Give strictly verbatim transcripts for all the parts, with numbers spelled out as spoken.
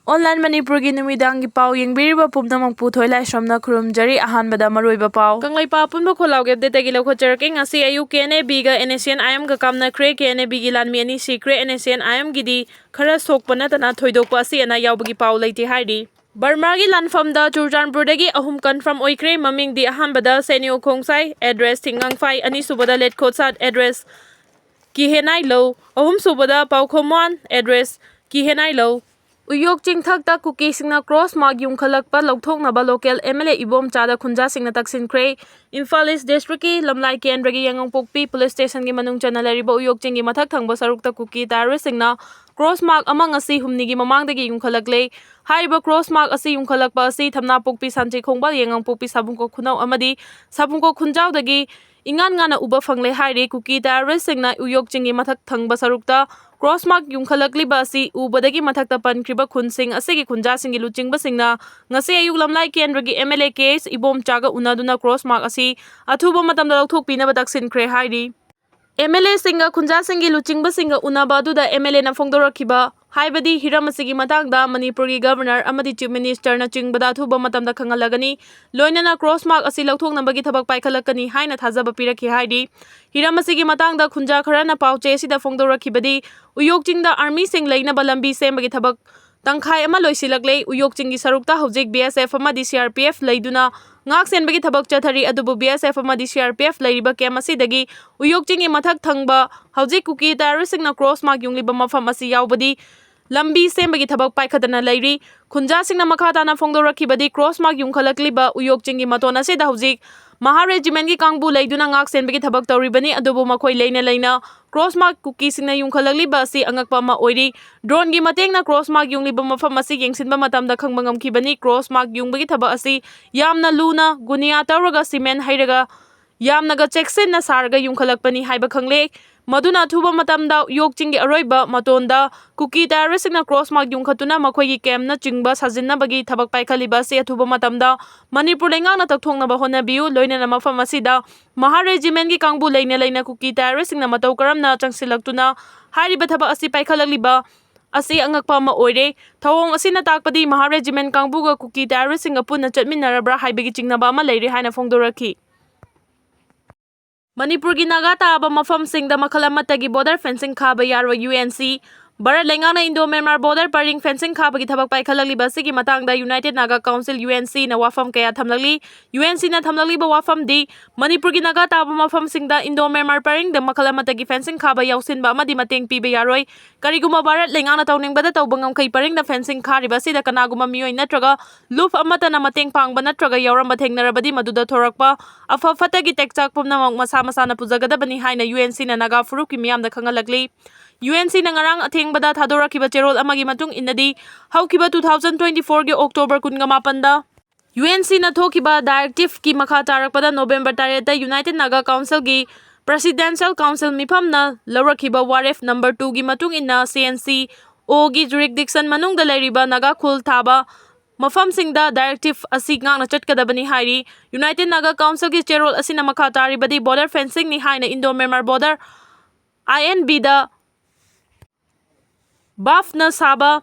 Online ꯃꯅꯤꯄꯨꯔꯒꯤ ꯅꯨꯃꯤꯗꯥꯡꯒꯤ ꯄꯥꯎ ꯌꯦꯡꯕꯤꯔꯤꯕ ꯄꯨꯝꯅꯃꯛꯄꯨ ꯊꯣꯏꯂꯥꯏꯁ꯭ꯔꯝꯅ ꯈꯨꯔꯨꯝꯖꯔꯤ꯫ ꯑꯍꯥꯟꯕꯗ ꯃꯔꯨꯑꯣꯏꯕ ꯄꯥꯎ꯫ ꯀꯪꯂꯩꯄꯥꯛ ꯑꯄꯨꯟꯕ ꯈꯣꯜꯂꯥꯎꯒꯤ ꯑꯞꯗꯦꯠꯇꯒꯤ ꯂꯧꯈꯠꯆꯔꯛꯀꯦ꯫ ꯉꯁꯤ ꯑꯌꯨꯛ ꯀꯦ ꯑꯦꯟ ꯑꯦ ꯕꯤꯒ ꯑꯦꯟ ꯑꯦꯁ ꯑꯦꯟ ꯑꯥꯏ ꯑꯦꯝꯒ ꯀꯥꯞꯅꯈ꯭ꯔꯦ꯫ ꯀꯦ ꯑꯦꯟ ꯑꯦ ꯕꯤꯒꯤ ꯂꯥꯟꯃꯤ ꯑꯅꯤ ꯁꯤꯈ꯭ꯔꯦ꯫ ꯑꯦꯟ ꯑꯦꯁ ꯑꯦꯟ ꯑꯥꯏ ꯑꯦꯝꯒꯤꯗꯤ ꯈꯔ ꯁꯣꯛꯄ ꯅꯠꯇꯅ ꯊꯣꯏꯗꯣꯛꯄ ꯑꯁꯤ ꯑꯅꯥ ꯌꯥꯎꯕꯒꯤ ꯄꯥꯎ ꯂꯩꯇꯦ ꯍꯥꯏꯔꯤ꯫ ꯕꯔꯃꯥꯒꯤ ꯂꯥꯟꯐꯝꯗ ꯆꯨꯔꯆꯥꯟꯄꯨꯔꯗꯒꯤ ꯑꯍꯨꯝ ꯀꯟꯐꯥꯔꯝ ꯑꯣꯏꯈ꯭ꯔꯦ꯫ ꯃꯃꯤꯡꯗꯤ ꯑꯍꯥꯟꯕꯗ ꯁꯦꯅꯤꯌꯣ ꯈꯣꯡꯁꯥꯏ, ꯑꯦꯗ꯭ꯔꯦꯁ ꯊꯤꯡꯉꯥꯡꯐꯥꯏ, ꯑꯅꯤꯁꯨꯕꯗ ꯂꯦꯠꯈꯣꯠꯁꯥꯠ, ꯑꯦꯗ꯭ꯔꯦꯁ ꯀꯤꯍꯦꯅꯥꯏ ꯂꯧ, ꯑꯍꯨꯝꯁꯨꯕꯗ ꯄꯥꯎꯈꯣꯝꯋꯥꯟ, ꯑꯦꯗ꯭ꯔꯦꯁ ꯀꯤꯍꯦꯅꯥꯏ ꯂꯧ꯫ ꯎꯌꯣꯛ ꯆꯤꯡꯊꯛꯇ ꯀꯨꯀꯤꯁꯤꯡꯅ ꯀ꯭ꯔꯣꯁ ꯃꯥꯔꯛ ꯌꯨꯡꯈꯠꯂꯛꯄ ꯂꯧꯊꯣꯛꯅꯕ ꯂꯣꯀꯦꯜ ꯑꯦꯝ ꯑꯦꯜ ꯑꯦ ꯏꯕꯣꯝꯆꯥꯗ ꯈꯨꯟꯖꯥꯁꯤꯡꯅ ꯇꯛꯁꯤꯟꯈ꯭ꯔꯦ꯫ ꯏꯝꯐꯥꯜ ꯏꯁ ꯗꯤꯁꯇ꯭ꯔꯤꯛꯀꯤ ꯂꯝꯂꯥꯏ ꯀꯦꯟꯗ꯭ꯔꯒꯤ ꯌꯥꯉꯪꯄꯣꯛꯄꯤ ꯄꯨꯂꯤꯁ ꯁ꯭ꯇꯦꯁꯟꯒꯤ ꯃꯅꯨꯡ ꯆꯟꯅ ꯂꯩꯔꯤꯕ ꯎꯌꯣꯛ ꯆꯤꯡꯒꯤ ꯃꯊꯛ ꯊꯪꯕ ꯁꯔꯨꯛꯇ ꯀꯨꯀꯤ ꯇꯦꯔꯣꯔꯤꯁ꯭ꯠꯁꯤꯡꯅ ꯀ꯭ꯔꯣꯁ ꯃꯥꯔꯛ ꯑꯃ ꯉꯁꯤ ꯍꯨꯝꯅꯤꯒꯤ ꯃꯃꯥꯡꯗꯒꯤ ꯌꯨꯡꯈꯠꯂꯛꯂꯦ꯫ ꯍꯥꯏꯔꯤꯕ ꯀ꯭ꯔꯣꯁ ꯃꯥꯔꯛ ꯑꯁꯤ ꯌꯨꯡꯈꯠꯂꯛꯄ ꯑꯁꯤ ꯊꯝꯅꯥꯄꯣꯛꯄꯤ, ꯁꯟꯇ꯭ꯔꯤ ꯈꯣꯡꯕꯥꯜ, ꯌꯥꯉꯪꯄꯣꯛꯄꯤ, ꯁꯥꯕꯨꯡꯀꯣꯛ ꯈꯨꯅꯧ ꯑꯃꯗꯤ ꯁꯥꯕꯨꯡꯀꯣꯛ ꯈꯨꯟꯖꯥꯎꯗꯒꯤ ꯏꯉꯥꯟ ꯉꯥꯟꯅ ꯎꯕ ꯐꯪꯂꯦ ꯍꯥꯏꯔꯤ꯫ ꯀꯨꯀꯤ ꯇꯦꯔꯣꯔꯤꯁ꯭ꯠꯁꯤꯡꯅ ꯎꯌꯣꯛ ꯆꯤꯡꯒꯤ ꯃꯊꯛ ꯊꯪꯕ ꯁꯔꯨꯛꯇ ꯀ꯭ꯔꯣꯁ ꯃꯥꯔꯛ ꯌꯨꯡꯈꯠꯂꯛꯂꯤꯕ ꯑꯁꯤ ꯎꯕꯗꯒꯤ ꯃꯊꯛꯇ ꯄꯟꯈ꯭ꯔꯤꯕ ꯈꯨꯟꯁꯤꯡ ꯑꯁꯤꯒꯤ ꯈꯨꯟꯖꯥꯁꯤꯡꯒꯤ ꯂꯨꯆꯤꯡꯕꯁꯤꯡꯅ ꯉꯁꯤ ꯑꯌꯨꯛ ꯂꯝꯂꯥꯏ ꯀꯦꯟꯗ꯭ꯔꯒꯤ M L A K H ꯏꯕꯣꯝꯆꯥꯒ ꯎꯅꯗꯨꯅ ꯀ꯭ꯔꯣꯁ ꯃꯥꯔꯛ ꯑꯁꯤ ꯑꯊꯨꯕ ꯃꯇꯝꯗ ꯂꯧꯊꯣꯛꯄꯤꯅꯕ ꯇꯛꯁꯤꯟꯈ꯭ꯔꯦ ꯍꯥꯏꯔꯤ꯫ ꯑꯦꯝ ꯑꯦꯜ ꯑꯦꯁꯤꯡꯒ ꯈꯨꯟꯖꯥꯁꯤꯡꯒꯤ ꯂꯨꯆꯤꯡꯕꯁꯤꯡꯒ ꯎꯅꯕ ꯑꯗꯨꯗ ꯑꯦꯝ ꯑꯦꯜ ꯑꯦꯅ ꯐꯣꯡꯗꯣꯔꯛꯈꯤꯕ ꯍꯥꯏꯕꯗꯤ ꯍꯤꯔꯝ ꯑꯁꯤꯒꯤ ꯃꯇꯥꯡꯗ ꯃꯅꯤꯄꯨꯔꯒꯤ ꯒꯕꯔꯅꯔ ꯑꯃꯗꯤ ꯆꯤꯐ ꯃꯤꯅꯤꯁꯇꯔꯅꯆꯤꯡꯕꯗ ꯑꯊꯨꯕ ꯃꯇꯝꯗ ꯈꯪꯍꯜꯂꯒꯅꯤ꯫ ꯂꯣꯏꯅꯅ ꯀ꯭ꯔꯣꯁ ꯃꯥꯔꯛ ꯑꯁꯤ ꯂꯧꯊꯣꯛꯅꯕꯒꯤ ꯊꯕꯛ ꯄꯥꯏꯈꯠꯂꯛꯀꯅꯤ ꯍꯥꯏꯅ ꯊꯥꯖꯕ ꯄꯤꯔꯛꯈꯤ ꯍꯥꯏꯔꯤ꯫ ꯍꯤꯔꯝ ꯑꯁꯤꯒꯤ ꯃꯇꯥꯡꯗ ꯈꯨꯟꯖꯥ ꯈꯔꯅ ꯄꯥꯎꯆꯦ ꯑꯁꯤꯗ ꯐꯣꯡꯗꯣꯔꯛꯈꯤꯕꯗꯤ ꯎꯌꯣꯛ ꯆꯤꯡꯗ ꯑꯥꯔꯃꯤꯁꯤꯡ ꯂꯩꯅꯕ ꯂꯝꯕꯤ ꯁꯦꯝꯕꯒꯤ ꯊꯕꯛ ꯇꯪꯈꯥꯏ ꯑꯃ ꯂꯣꯏꯁꯤꯜꯂꯛꯂꯦ꯫ ꯎꯌꯣꯛ ꯆꯤꯡꯒꯤ ꯁꯔꯨꯛꯇ ꯍꯧꯖꯤꯛ ꯕꯤ ꯑꯦꯁ ꯑꯦꯐ ꯑꯃꯗꯤ ꯁꯤ ꯑꯥꯔ ꯄꯤ ꯑꯦꯐ ꯂꯩꯗꯨꯅ ꯉꯥꯛ ꯁꯦꯟꯕꯒꯤ ꯊꯕꯛ ꯆꯠꯊꯔꯤ, ꯑꯗꯨꯕꯨ ꯕꯤ ꯑꯦꯁ ꯑꯦꯐ ꯑꯃꯗꯤ ꯁꯤ ꯑꯥꯔ ꯄꯤ ꯑꯦꯐ ꯂꯩꯔꯤꯕ ꯀꯦꯝꯞ ꯑꯁꯤꯗꯒꯤ ꯎꯌꯣꯛ ꯆꯤꯡꯒꯤ ꯃꯊꯛ ꯊꯪꯕ ꯍꯧꯖꯤꯛ ꯀꯨꯀꯤ ꯇꯦꯔꯣꯔꯤꯁ꯭ꯠꯁꯤꯡꯅ ꯀ꯭ꯔꯣꯁ ꯃꯥꯔꯛ ꯌꯨꯡꯂꯤꯕ ꯃꯐꯝ ꯑꯁꯤ ꯌꯥꯎꯕꯗꯤ ꯂꯝꯕꯤ ꯁꯦꯝꯕꯒꯤ ꯊꯕꯛ ꯄꯥꯏꯈꯠꯇꯅ ꯂꯩꯔꯤ꯫ ꯈꯨꯟꯖꯥꯁꯤꯡꯅ ꯃꯈꯥ ꯇꯥꯅ ꯐꯣꯡꯗꯣꯔꯛꯈꯤꯕꯗꯤ ꯀ꯭ꯔꯣꯁ ꯃꯥꯔꯛ ꯌꯨꯡꯈꯠꯂꯛꯂꯤꯕ ꯎꯌꯣꯛ ꯆꯤꯡꯒꯤ ꯃꯇꯣꯟ ꯑꯁꯤꯗ ꯍꯧꯖꯤꯛ ꯃꯍꯥ ꯔꯦꯖꯤꯃꯦꯟꯒꯤ ꯀꯥꯡꯕꯨ ꯂꯩꯗꯨꯅ ꯉꯥꯛ ꯁꯦꯟꯕꯒꯤ ꯊꯕꯛ ꯇꯧꯔꯤꯕꯅꯤ, ꯑꯗꯨꯕꯨ ꯃꯈꯣꯏ ꯂꯩꯅ ꯂꯩꯅ ꯀ꯭ꯔꯣꯁ ꯃꯥꯔꯛ ꯀꯨꯀꯤꯁꯤꯡꯅ ꯌꯨꯡꯈꯠꯂꯛꯂꯤꯕ ꯑꯁꯤ ꯑꯉꯛꯄ ꯑꯃ ꯑꯣꯏꯔꯤ꯫ ꯗ꯭ꯔꯣꯟꯒꯤ ꯃꯇꯦꯡꯅ ꯀ꯭ꯔꯣꯁ ꯃꯥꯔꯛ ꯌꯨꯡꯂꯤꯕ ꯃꯐꯝ ꯑꯁꯤ ꯌꯦꯡꯁꯤꯟꯕ ꯃꯇꯝꯗ ꯈꯪꯕ ꯉꯝꯈꯤꯕꯅꯤ꯫ ꯀ꯭ꯔꯣꯁ ꯃꯥꯔꯛ ꯌꯨꯡꯕꯒꯤ ꯊꯕꯛ ꯑꯁꯤ ꯌꯥꯝꯅ ꯂꯨꯅ ꯒꯨꯅꯤꯌꯥ ꯇꯧꯔꯒ ꯁꯤꯃꯦꯟ ꯍꯩꯔꯒ ꯌꯥꯝꯅꯒ ꯆꯦꯛꯁꯤꯟꯅ ꯁꯥꯔꯒ ꯌꯨꯡꯈꯠꯂꯛꯄꯅꯤ ꯍꯥꯏꯕ ꯈꯪꯂꯦ꯫ ꯃꯗꯨꯅ ꯑꯊꯨꯕ ꯃꯇꯝꯗ ꯎꯌꯣꯛ ꯆꯤꯡꯒꯤ ꯑꯔꯣꯏꯕ ꯃꯇꯣꯟꯗ ꯀꯨꯀꯤ ꯇꯦꯔꯣꯔꯤꯁ꯭ꯠꯁꯤꯡꯅ ꯀ꯭ꯔꯣꯁ ꯃꯥꯔꯛ ꯌꯨꯡꯈꯠꯇꯨꯅ ꯃꯈꯣꯏꯒꯤ ꯀꯦꯝꯞꯅꯆꯤꯡꯕ ꯁꯥꯖꯤꯟꯅꯕꯒꯤ ꯊꯕꯛ ꯄꯥꯏꯈꯠꯂꯤꯕ ꯑꯁꯤ ꯑꯊꯨꯕ ꯃꯇꯝꯗ ꯃꯅꯤꯄꯨꯔ ꯂꯩꯉꯥꯛꯅ ꯇꯛꯊꯣꯛꯅꯕ ꯍꯣꯠꯅꯕꯤꯌꯨ꯫ ꯂꯣꯏꯅꯅ ꯃꯐꯝ ꯑꯁꯤꯗ ꯃꯍꯥ ꯔꯦꯖꯤꯃꯦꯟꯒꯤ ꯀꯥꯡꯕꯨ ꯂꯩꯅ ꯂꯩꯅ ꯀꯨꯀꯤ ꯇꯦꯔꯣꯔꯤꯁ꯭ꯠꯁꯤꯡꯅ ꯃꯇꯧ ꯀꯔꯝꯅ ꯆꯪꯁꯤꯜꯂꯛꯇꯨꯅ ꯍꯥꯏꯔꯤꯕ ꯊꯕꯛ ꯑꯁꯤ ꯄꯥꯏꯈꯠꯂꯛꯂꯤꯕ ꯑꯁꯤ ꯑꯉꯛꯄ ꯑꯃ ꯑꯣꯏꯔꯦ꯫ ꯊꯧꯑꯣꯡ ꯑꯁꯤꯅ ꯇꯥꯛꯄꯗꯤ ꯃꯍꯥ ꯔꯦꯖꯤꯃꯦꯟ ꯀꯥꯡꯕꯨꯒ ꯀꯨꯀꯤ ꯇꯦꯔꯣꯔꯤꯁꯁꯤꯡꯒ ꯄꯨꯟꯅ ꯆꯠꯃꯤꯟꯅꯔꯕ꯭ꯔꯥ ꯍꯥꯏꯕꯒꯤ ꯆꯤꯡꯅꯕ ꯑꯃ ꯂꯩꯔꯦ ꯍꯥꯏꯅ ꯐꯣꯡꯗꯣꯔꯛꯈꯤ꯫ ꯃꯅꯤꯄꯨꯔꯒꯤ ꯅꯥꯒꯥ ꯇꯥꯕ ꯃꯐꯝꯁꯤꯡꯗ ꯃꯈꯜ ꯑꯃꯠꯇꯒꯤ ꯕꯣꯔꯗꯔ ꯐꯦꯟꯁꯤꯡ ꯈꯥꯕ ꯌꯥꯔꯣꯏ꯫ U N C. ꯚꯥꯔꯠ ꯂꯩꯉꯥꯛꯅ ꯏꯟꯗꯣ ꯃ꯭ꯌꯥꯟꯃꯥꯔ ꯕꯣꯔꯗꯔ ꯄꯔꯤꯡ ꯐꯦꯟꯁꯤꯡ ꯈꯥꯕꯒꯤ ꯊꯕꯛ ꯄꯥꯏꯈꯠꯂꯛꯂꯤꯕ ꯑꯁꯤꯒꯤ ꯃꯇꯥꯡꯗ united Naga council, U N ꯁꯤꯅ ꯋꯥꯐꯝ ꯀꯌꯥ ꯊꯝꯂꯛꯂꯤ꯫ ꯌꯨ ꯑꯦꯟ ꯁꯤꯅ ꯊꯝꯂꯛꯂꯤꯕ ꯋꯥꯐꯝꯗꯤ ꯃꯅꯤꯄꯨꯔꯒꯤ ꯅꯥꯒꯥ ꯇꯥꯕ ꯃꯐꯝꯁꯤꯡꯗ ꯏꯟꯗꯣ ꯃ꯭ꯌꯥꯟꯃꯥꯔ ꯄꯔꯤꯡꯗ ꯃꯈꯜ ꯑꯃꯠꯇꯒꯤ ꯐꯦꯟꯁꯤꯡ ꯈꯥꯕ ꯌꯥꯎꯁꯤꯟꯕ ꯑꯃꯗꯤ ꯃꯇꯦꯡ ꯄꯤꯕ ꯌꯥꯔꯣꯏ꯫ ꯀꯔꯤꯒꯨꯝꯕ ꯚꯥꯔꯠ ꯂꯩꯉꯥꯛꯅ ꯇꯧꯅꯤꯡꯕꯗ ꯇꯧꯕ ꯉꯝꯈꯩ ꯄꯔꯤꯡꯗ ꯐꯦꯟꯁꯤꯡ ꯈꯥꯔꯤꯕ ꯑꯁꯤꯗ ꯀꯅꯥꯒꯨꯝꯕ ꯃꯤꯑꯣꯏ ꯅꯠꯇ꯭ꯔꯒ ꯂꯨꯞ ꯑꯃꯠꯇꯅ ꯃꯇꯦꯡ ꯄꯥꯡꯕ ꯅꯠꯇ꯭ꯔꯒ ꯌꯥꯎꯔꯝꯕ ꯊꯦꯡꯅꯔꯕꯗꯤ ꯃꯗꯨꯗ ꯊꯣꯔꯛꯄ ꯑꯐ ꯐꯠꯇꯒꯤ ꯇꯦꯛꯆꯥꯛ ꯄꯨꯝꯅꯃꯛ ꯃꯁꯥ ꯃꯁꯥꯅ ꯄꯨꯖꯒꯗꯕꯅꯤ ꯍꯥꯏꯅ ꯌꯨ ꯑꯦꯟ ꯁꯤꯅ ꯅꯥꯒꯥ ꯐꯨꯔꯨꯞꯀꯤ ꯃꯤꯌꯥꯝꯗ ꯈꯪꯍꯜꯂꯛꯂꯤ꯫ ꯌꯨ ꯑꯦꯟ ꯁꯤꯅ ꯉꯔꯥꯡ ꯑꯊꯦꯡꯕꯗ ꯊꯥꯗꯣꯔꯛꯈꯤꯕ ꯆꯦꯔꯣꯜ ꯑꯃꯒꯤ ꯃꯇꯨꯡ ꯏꯟꯅꯗꯤ, ꯍꯧꯈꯤꯕ two thousand twenty fourꯒꯤ October ꯀꯨꯟꯒ ꯃꯥꯄꯟꯗ ꯌꯨ ꯑꯦꯟ ꯁꯤꯅ ꯊꯣꯛꯈꯤꯕ ꯗꯥꯏꯔꯦꯛꯇꯤꯚꯀꯤ ꯃꯈꯥ ꯇꯥꯔꯛꯄꯗ ꯅꯣꯕꯦꯝꯕꯔ ꯇꯔꯦꯠꯇ ꯌꯨꯅꯥꯏꯇꯦꯗ ꯅꯥꯒꯥ ꯀꯥꯎꯟꯁꯤꯜꯒꯤ ꯄ꯭ꯔꯦꯁꯤꯗꯦꯟꯁꯤꯌꯦꯜ ꯀꯥꯎꯟꯁꯤꯜ ꯃꯤꯐꯝꯅ ꯂꯧꯔꯛꯈꯤꯕ ꯋꯥꯔꯦꯞ ꯅꯝꯕꯔ ꯇꯨꯒꯤ ꯃꯇꯨꯡ ꯏꯟꯅ ꯁꯤ ꯑꯦꯟ ꯁꯤ ꯑꯣꯒꯤ ꯖꯨꯔꯤꯛꯗꯤꯛꯁꯟ ꯃꯅꯨꯡꯗ ꯂꯩꯔꯤꯕ ꯅꯥꯒꯥ ꯈꯨꯜ ꯊꯥꯕ ꯃꯐꯝꯁꯤꯡꯗ ꯗꯥꯏꯔꯦꯛꯇꯤꯚ ꯑꯁꯤ ꯉꯥꯛꯅ ꯆꯠꯀꯗꯕꯅꯤ ꯍꯥꯏꯔꯤ꯫ ꯌꯨꯅꯥꯏꯇꯦꯗ ꯅꯥꯒꯥ ꯀꯥꯎꯟꯁꯤꯜꯒꯤ ꯆꯦꯔꯣꯜ ꯑꯁꯤꯅ ꯃꯈꯥ ꯇꯥꯔꯤꯕꯗꯤ ꯕꯣꯔꯗꯔ ꯐꯦꯟꯁꯤꯡꯅꯤ ꯍꯥꯏꯅ Indo Myanmar border, I N ꯕꯤꯗ ꯕꯥꯐꯅ ꯁꯥꯕ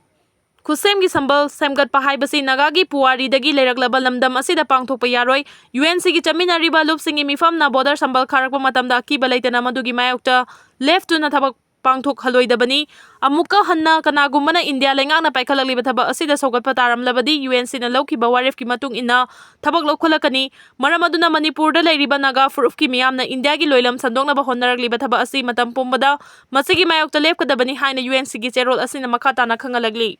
ꯈꯨꯠꯁꯦꯝꯒꯤ ꯁꯝꯕꯜ ꯁꯦꯝꯒꯠꯄ ꯍꯥꯏꯕꯁꯤ ꯅꯥꯒꯥꯒꯤ ꯄꯨꯋꯥꯔꯤꯗꯒꯤ ꯂꯩꯔꯛꯂꯕ ꯂꯝꯗꯝ ꯑꯁꯤꯗ ꯄꯥꯡꯊꯣꯛꯄ ꯌꯥꯔꯣꯏ꯫ ꯌꯨ ꯑꯦꯟ ꯁꯤꯒꯤ ꯆꯠꯃꯤꯟꯅꯔꯤꯕ ꯂꯨꯞꯁꯤꯡꯒꯤ ꯃꯤꯐꯝꯅ ꯕꯣꯔꯗꯔ ꯁꯝꯕꯜ ꯈꯥꯔꯛꯄ ꯃꯇꯝꯗ ꯑꯀꯤꯕ ꯂꯩꯇꯅ ꯃꯗꯨꯒꯤ ꯃꯥꯌꯣꯛꯇ ꯂꯦꯞꯇꯨꯅ ꯊꯕꯛ ꯄꯥꯡꯊꯣꯛꯍꯜꯂꯣꯏꯗꯕꯅꯤ꯫ ꯑꯃꯨꯛꯀ ꯍꯟꯅ ꯀꯅꯥꯒꯨꯝꯕꯅ ꯏꯟꯗꯤꯌꯥ ꯂꯩꯉꯥꯛꯅ ꯄꯥꯏꯈꯠꯂꯛꯂꯤꯕ ꯊꯕꯛ ꯑꯁꯤꯗ ꯁꯧꯒꯠꯄ ꯇꯥꯔꯝꯂꯕꯗꯤ ꯌꯨ ꯑꯦꯟ ꯁꯤꯅ ꯂꯧꯈꯤꯕ ꯋꯥꯔꯦꯞꯀꯤ ꯃꯇꯨꯡ ꯏꯟꯅ ꯊꯕꯛ ꯂꯧꯈꯠꯂꯛꯀꯅꯤ꯫ ꯃꯔꯝ ꯑꯗꯨꯅ ꯃꯅꯤꯄꯨꯔꯗ ꯂꯩꯔꯤꯕ ꯅꯥꯒꯥ ꯐꯨꯔꯨꯞꯀꯤ ꯃꯤꯌꯥꯝꯅ ꯏꯟꯗꯤꯌꯥꯒꯤ ꯂꯣꯏꯂꯝ ꯁꯟꯗꯣꯛꯅꯕ ꯍꯣꯠꯅꯔꯛꯂꯤꯕ ꯊꯕꯛ ꯑꯁꯤ ꯃꯇꯝ ꯄꯨꯝꯕꯗ ꯃꯁꯤꯒꯤ ꯃꯥꯌꯣꯛꯇ ꯂꯦꯞꯀꯗꯕꯅꯤ ꯍꯥꯏꯅ ꯌꯨ ꯑꯦꯟ ꯁꯤꯒꯤ ꯆꯦꯔꯣꯜ ꯑꯁꯤꯅ ꯃꯈꯥ ꯇꯥꯅ ꯈꯪꯍꯜꯂꯛꯂꯤ꯫